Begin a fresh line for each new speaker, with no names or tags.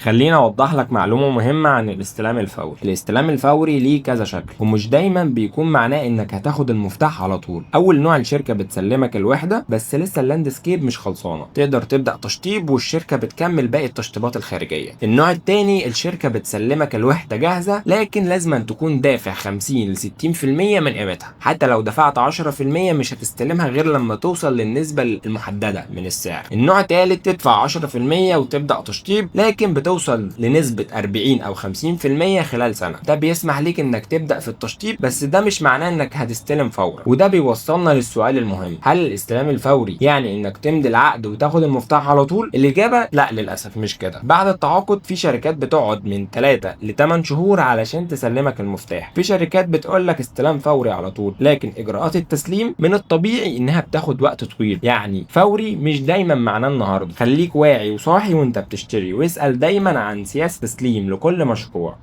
خليني اوضح لك معلومة مهمة عن الاستلام الفوري. الاستلام الفوري ليه كذا شكل، ومش دايما بيكون معناه انك هتاخد المفتاح على طول. اول نوع، الشركة بتسلمك الوحدة بس لسه ال landscape مش خلصانه، تقدر تبدا تشطيب والشركة بتكمل باقي التشطيبات الخارجيه. النوع الثاني، الشركة بتسلمك الوحدة جاهزه، لكن لازم تكون دافع 50 ل 60% من قيمتها. حتى لو دفعت 10% مش هتستلمها غير لما توصل للنسبه المحددة من السعر. النوع الثالث، تدفع 10% وتبدا تشطيب، لكن بتوصل لنسبة 40 أو 50% خلال سنة. ده بيسمح ليك إنك تبدأ في التشطيب، بس ده مش معناه إنك هتستلم فورا. وده بيوصلنا للسؤال المهم: هل الاستلام الفوري يعني إنك تمضي العقد وتاخد المفتاح على طول؟ الإجابة لا، للأسف مش كده. بعد التعاقد في شركات بتقعد من 3 ل 8 شهور علشان تسلمك المفتاح. في شركات بتقول لك استلام فوري على طول، لكن إجراءات التسليم من الطبيعي إنها بتاخد وقت طويل. يعني فوري مش دايما معناه النهارده. خليك واعي وصاحي وانت بتشتري، واسأل دايما عن سياسة تسليم لكل مشروع.